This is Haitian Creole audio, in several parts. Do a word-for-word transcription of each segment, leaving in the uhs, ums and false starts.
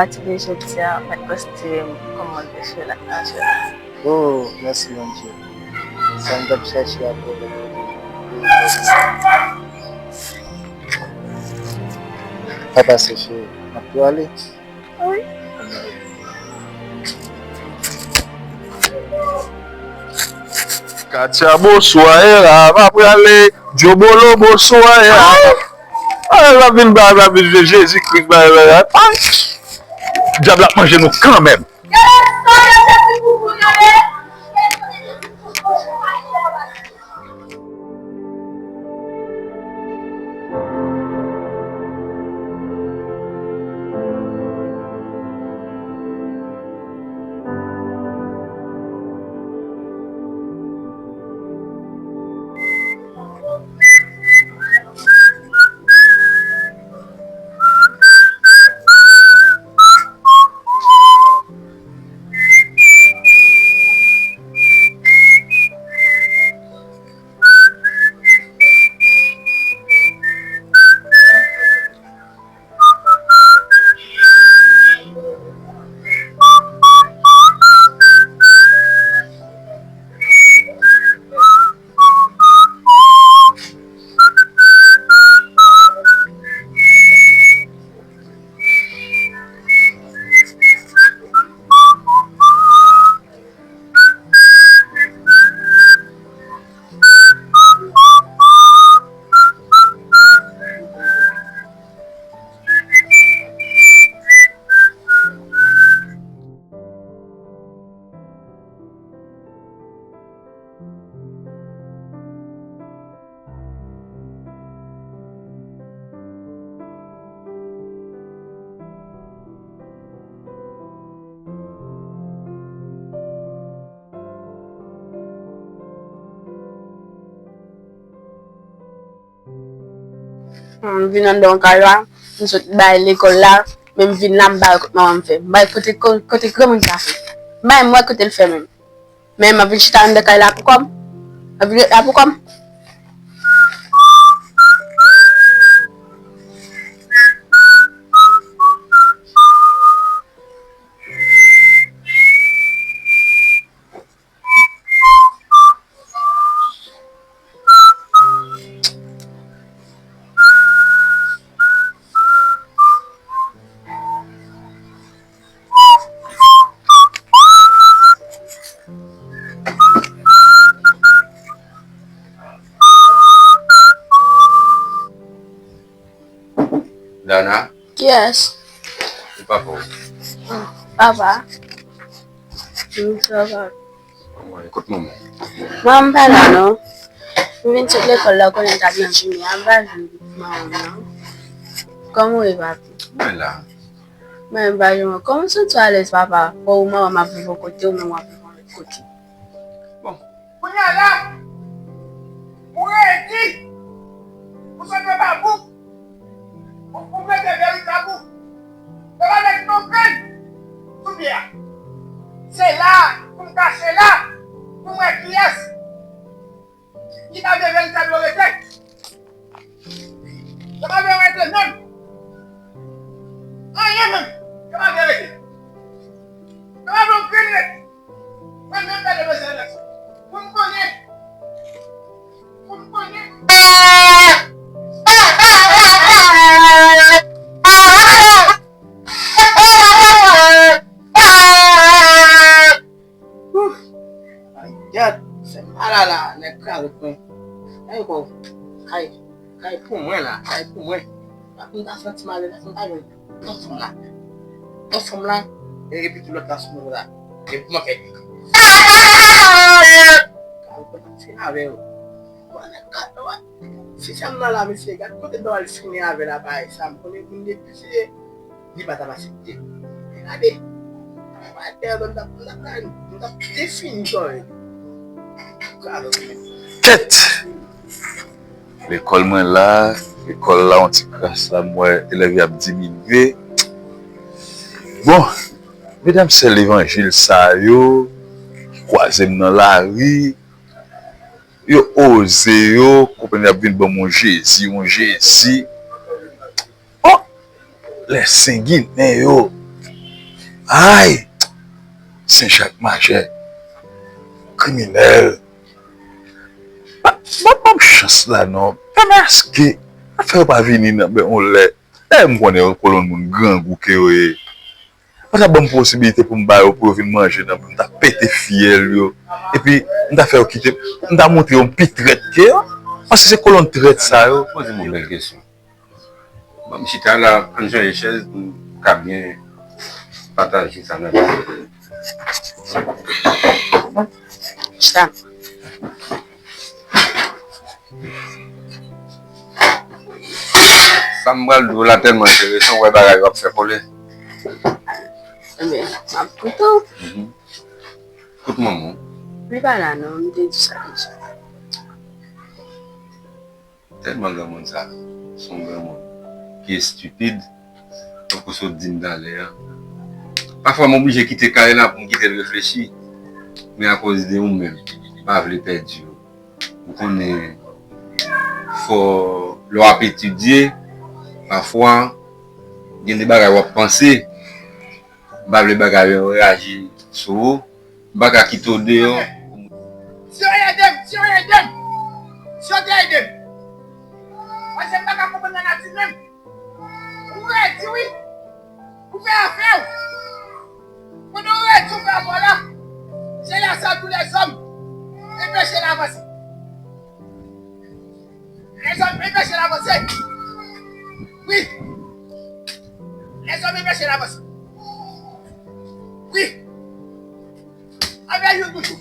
Pati de jodi a, mèt poste m kòman l te fè la, nan jodi a. Oh, mèsi Bondye. Sa m t ap chache a pwoblèm. Pa pase cheri, n ap prale. Wi. Katia, bonswa, e la, m ap prale. Djobolo, bonswa, e la. Ay, m ap vin ba, m ap vin jwe Jezi Kris, ba, ba, ba. Ay. Dyab la ap manje nou kanmenm. M vin anndan yon kay la, m sot bay lekòl la, men m vin la, m pa wè kote manman m fè. M pa wè kote, ko-, kote granmoun sa fè. M pa menm wè kote l fè menm. Men m ap vin chita anndan kay la pou kò m. M ap vin ret la pou kò m. Dana? Kiyès? Se papa w. Papa? Wi, sa va. Mwen, kot manman? Manman m pa la, non. M vin sot lekòl la, ou konnen l t ap nan jimi a, m pa jwenn manman m, non. Kòman w ye, papi? Mwen la. Mwen, m pa jwenn. Kòman w santi w alèz, papa? Bon, ou manman m ap viv yon kote, ou menm w ap viv yon lòt kote. Bon. Kounye a la, ou redi, ou sot nan babou, ou, ou mete veritab ou. Yo pa mete yon grenn sou pye a. Se la pou m kache la pou m wè kiyès ki ta vle veritab yo rete. Yo pa vle rete menm. Anyen menm. Yo pa vle rete. Yo pa vle yon grenn rete. Mwen menm gade bezwen eleksyon. Pou m konnen. Pou m konnen. Ouf! Ay, gad, fè mal a la, nèg kraze pwen. Ay, bon, kay, kay pou mwen la, kay pou mwen. M ta santi m alèz, m ta jwenn yon fanm la. Yon fanm la, e epi tou lòt la sou mwen la. E pou mwen fè. Kay pou mwen fini avè yo. Bon, nèg kraze pwen. Si fanm nan la, mesye, gad kote dwa l fini avè la, bagay sa, m konnen moun depi se Li pa t ap aksepte. Men gade. Atè a, m t ap, m t ap, m t ap defini kò yo. Kèt! Lekòl mwen la, lekòl la, yon ti kras la, m wè elèv yo ap diminye. Bon, medam sè levanjil sa yo, ki kwaze m nan lari, yo oze, yo konprann y ap vin ban m yon Jezi, yon Jezi. Oh! Lè Sen Ginen yo, Ay! Sen Jak majè. Kriminèl. Pa, pa ban m chans la non. Pèmèske. Afè yo pa vini nan men yon lè. Dayè m konnen yo kolonn moun grangou ke yo ye. Yo ta ban m posibilite pou m ba yo, pou yo vin manje nan men m, m ta pete fyèl yo. Epi, m ta fè yo kite, m ta montre yo m pi trèt ke yo. Paske se kolonn trèt sa yo. Poze m yon bèl kesyon. Ban m chita la, ann chanje chèz pou m ka byen pataje sa nan tèt mwen. Chita. Sa m pral di w la tèlman enteresan, w wè bagay yo ap fè kole. Ebyen, m ap koute w. Mhm. Koute manman w. Li pa la non, m te di sa deja. Tèlman granmoun sa, se yon granmoun ki estipid, tankou sa w di m talè a. Pafwa m oblije kite kay la pou m kite l reflechi, men akoz de ou menm, m pa vle pèdi w. Ou konnen, fò lè w ap etidye, pafwa, gen de bagay w ap panse, m pa vle bagay yo reyaji sou ou, m pa ka kite w deyò. Si yo ede m, si yo ede m, si yo te ede m. Paske m pa ka konprann lanati menm. Ou redi wi. Ou fè afè w. Pandan w redi ou fè afè w la, se la sa tou lèzòm enpeche l avanse. Lèzòm enpeche l avanse. Wi. Lèzòm enpeche l avanse. Wi. Avè youn toujou.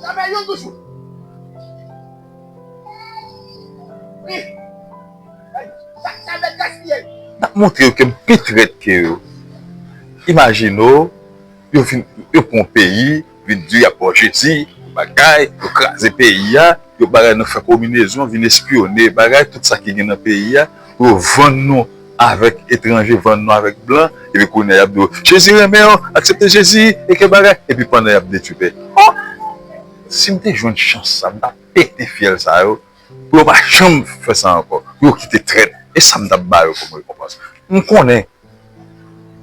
Sa fè youn toujou. Wi. Sa, sa mèt gaspiye. N ap montre yo ke m pi trèt ke yo. Imajine w, yo vin, yo pran yon peyi, vin di y ap ba w Jezi, bagay, yo kraze peyi a, yo bagay nan fè konbinezon, vin espyone, bagay, tout sa ki gen nan peyi a, pou yo vann nou avèk etranje, vann nou avèk blan, epi kounye a y ap di w, Jezi renmen w, aksepte Jezi, e ke bagay, epi pandan y ap detwi peyi. Oh! Si m te jwenn chans sa, m t ap pete fyèl sa yo, pou yo pa janm fè sa ankò, pou yo kite trèt, e sa m t ap ba yo kòm rekonpans. M konnen,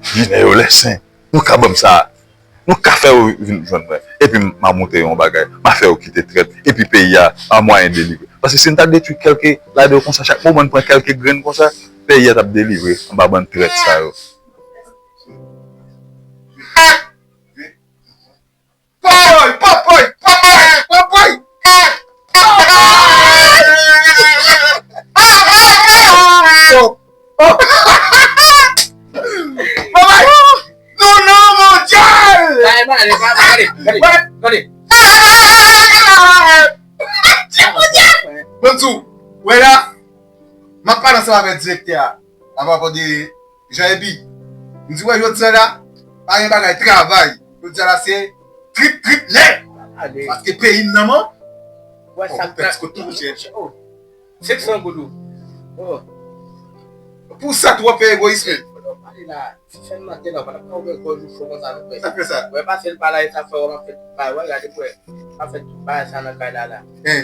Jinè yo lèsen, nou ka ban m sa. Nou ka fè yo vin jwenn mwen. Epi m a montre yo yon bagay. M a fè yo kite trèt. Epi peyi a, a mwayen delivre. Paske si n ta detwi kèlke ladan yo konsa, chak moman n pran kèlke grenn konsa, peyi a t ap delivre anba bann trèt sa yo. Papoy, papoy, papoy, papoy. Oh. Oh. Papoy. Non, non, mondyal. Gade, gade, gade, gade, gade. Mondyal. Wè la, m ap pale ansanm avèk direktè a. Apapò de Jean Ebi. M di, wè, jodi a la, pa gen bagay travay. Jodi a la, se trip, trip, nèt. Paske peyi m nan men w. Wè sa k pèdi kot tou, monchè. Oh. Senk san goud ou. Oh. Pou sa tou w ap fè egoyis menm. Pale la. Fè n mante la, w pa t ap ka ouvè gòj ou cho konsa non frè. Sa fè sa. Wè pase l pa la e sa fè w ap fè tout bagay. Wè gade frè. W ap fè tout bagay sa nan kay la la. Hein.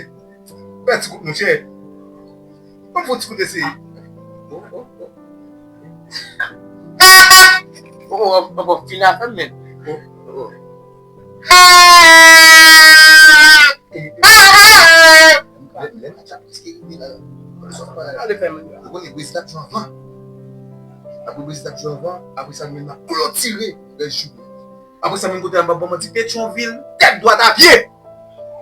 Fè ti kout monchè. Ban m fè yon ti kout eseye. Oh, oh, oh. Oh, oh, oh, oh, fin afè m menm. Oh, oh. Lè, lè n ap tchapouske rive la. Ale fè m. Ou konnen Brezil ap jwe anvan. Apre Brezil ap jwe anvan, apre sa nou menm n ap klotire rès jounen. Apre sa menm kote a m p ap ba w manti, Petyonvil, tèt dwat a pye.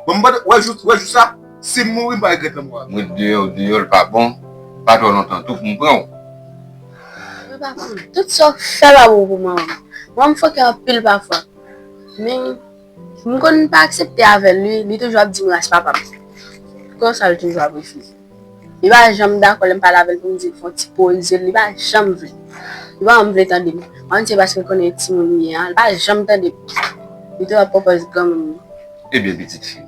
Bon, m pa t, wè jou, wè jou sa, si m mouri, m pa regrèt lanmò a. M ret deyò, deyò l pa bon, pa twò lontan tou pou m pran w. Mwen pa konn, tout sa w fè pa bon pou manman m. Manman m fòkè anpil pafwa. Men, m konn pa aksepte avè l, li, li toujou ap di m ras papa m. Konsa l toujou ap refize. Li pa janm dakò lè m pale avè l pou m di l fè yon ti poze l, li pa janm vle. Li pa janm vle tande m. Mwen se paske l konnen e timoun m ye a, li pa janm tande m. Li toujou ap pwopòze granmoun li. Ebyen, pitit fi m.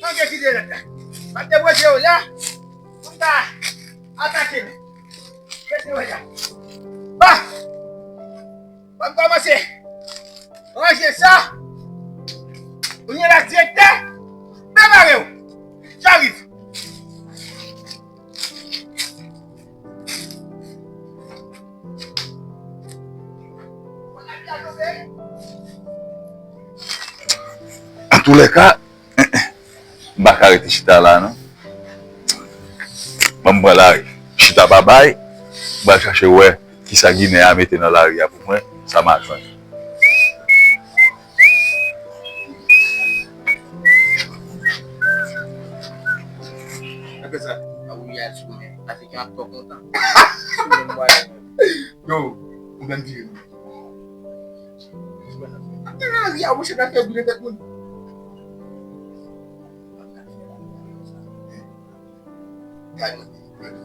Mwen gen kite lòt la. M ap debloke yo la. Pou m ka atake li. Kite yo la. Ba! Ban m kòmanse ranje sa. Kounye a la, direktè, prepare w. J'arrive. Antoulèka, m pa ka rete chita la, non. Ban m pran lari. Chita pa bay, m pral chache wè kisa Ginen an mete nan lari a pou mwen, sa m a jwenn. Apre sa, a wi, a sou men. Sa se ki ap twò kontan. Sou men mwa. Yo, ou menm vire nou. Ap nan lari a, monchè, n ap fè brile tèt moun. Gade, mwen, mwen, mwen.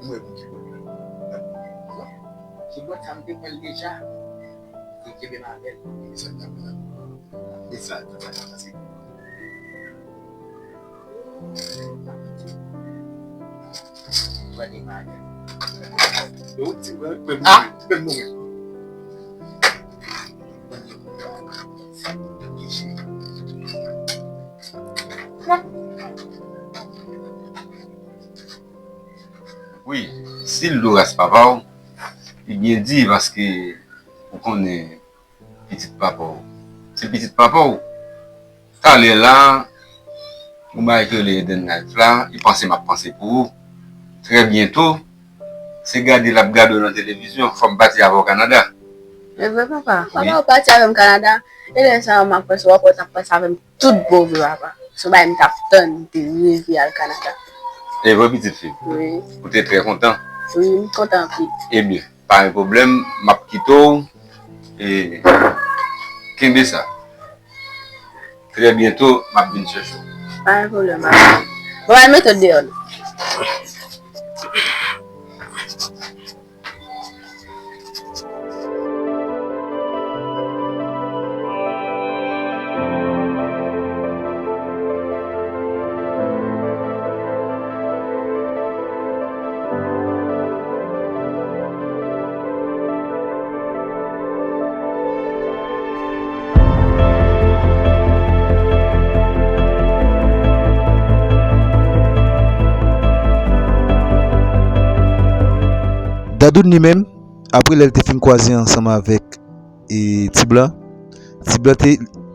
Mwen, mwen, mwen. Se bòt sa m te pran l deja. Li kenbe m avè l. E sa l t ap fè la? E sa l t ap fè la? Pase. Yo, ti mwen, mwen, ah, mwen, mwen. Wi, si l dou ras papa w, li byen di paske ou konnen pitit papa w. Se pitit papa w. Talè la, yon bagay ki rele Eden Life la, li panse m ap panse pou ou. Trè byento, se gade l ap gade w nan televizyon, fò m pati avè w Kanada. E vre, papa? Wi. Papa, ou pati avè m Kanada? E lè sa a, m ap panse w ap, w ap panse avè m tout bon vre, papa. Se yon bagay m t ap tann, m te reve al Kanada. E vre, pitit fi m? Wi. Ou te trè kontan? Wi, m kontan anpil. Ebyen, pa gen pwoblèm, m ap kite w. E kenbe sa. Trè byento, m ap vin chèche w. Pa gen pwoblèm, papa. Bon, al mete w deyò, non. Dadoun li menm, apre lè l te fin kwaze ansanm avèk, e, Ti Blan, Ti Blan te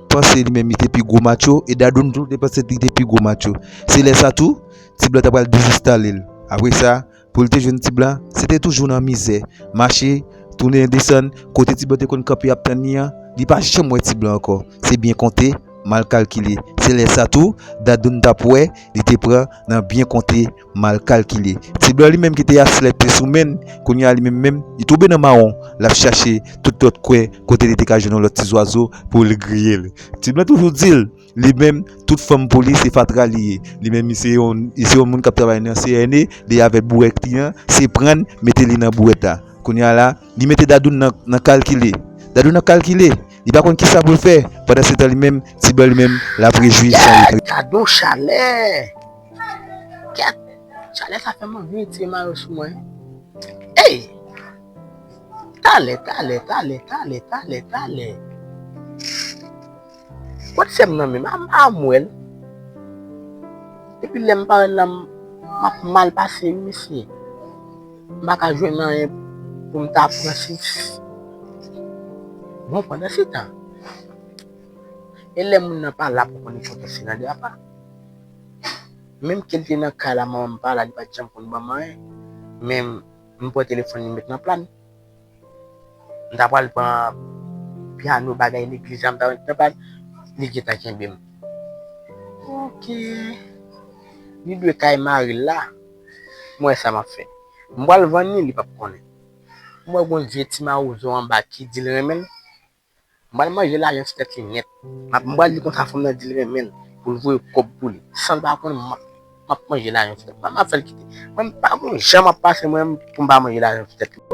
panse li menm li te pi gwo matcho, e Dadoun tou te panse li te pi gwo matcho. Se lè sa tou, Ti Blan ta pral dezenstale l. Apre sa, pou l te jwenn Ti Blan, se te toujou nan mizè. Mache, tounen desann, kote Ti Blan te konn kanpe ap tann li an, li pa janm wè Ti Blan ankò. Se byen konte, mal kalkile. Se lè sa tou, Dadoun t ap wè, li te pran nan byen konte, mal kalkile. Ti Blan li menm ki te asèl pye sou men l, kounye a li menm menm, li tonbe nan mawon, l ap chache tout lòt kwen kote li te ka jwenn yon lòt ti zwazo pou l griye l. Ti Blan toujou di l, li menm, tout fanm pou li se fatra li ye. Li menm, li se yon, li se yon moun k ap travay nan C N E, li avèk bourèt li an, se pran l, mete li nan bourèt la. Kounye a la, li mete Dadoun nan, nan kalkile. Dadoun nan kalkile. Li pa konn kisa pou l fè. Pandansetan, li menm, Ti Blan li menm, l ap rejwi san regre. Gadon chalè! Kèt! Chalè sa fè m anvi retire mayo sou mwen. Ey! Talè, talè, talè, talè, talè, talè. Pot sè m nan menm, a m wè l. Epi lè m parèt la, m ap mal pase, wi, mesye. M pa ka jwenn anyen pou m ta pran si. Bon, pandan se tan, e lè moun nan pa la pou konnen kote se nan de apa. Menm ke l te nan kay la, manman m pa la, li pa t janm konn ban m anyen. Men m pran telefòn li, m met nan plan. M ta pral pran pyano, bagay legliz la, m ta met nan plan. Li gentan kenbe m. Ok. Li dwe kay mari l la. M wè sa m ap fè. M pral vann li, li p ap konnen. M wè gon vye ti mawozo anba ki di l renmen l. M pral manje lajan sou tèt li nèt. M ap, m pral di konsa fanm nan di l renmen l pou l voye kòb pou li. San l pa konnen, m ap, m ap manje lajan sou tèt li. M ap fè l kite. Mwen, m pa gon jan m ap pase mwen pou m pa manje lajan sou tèt li.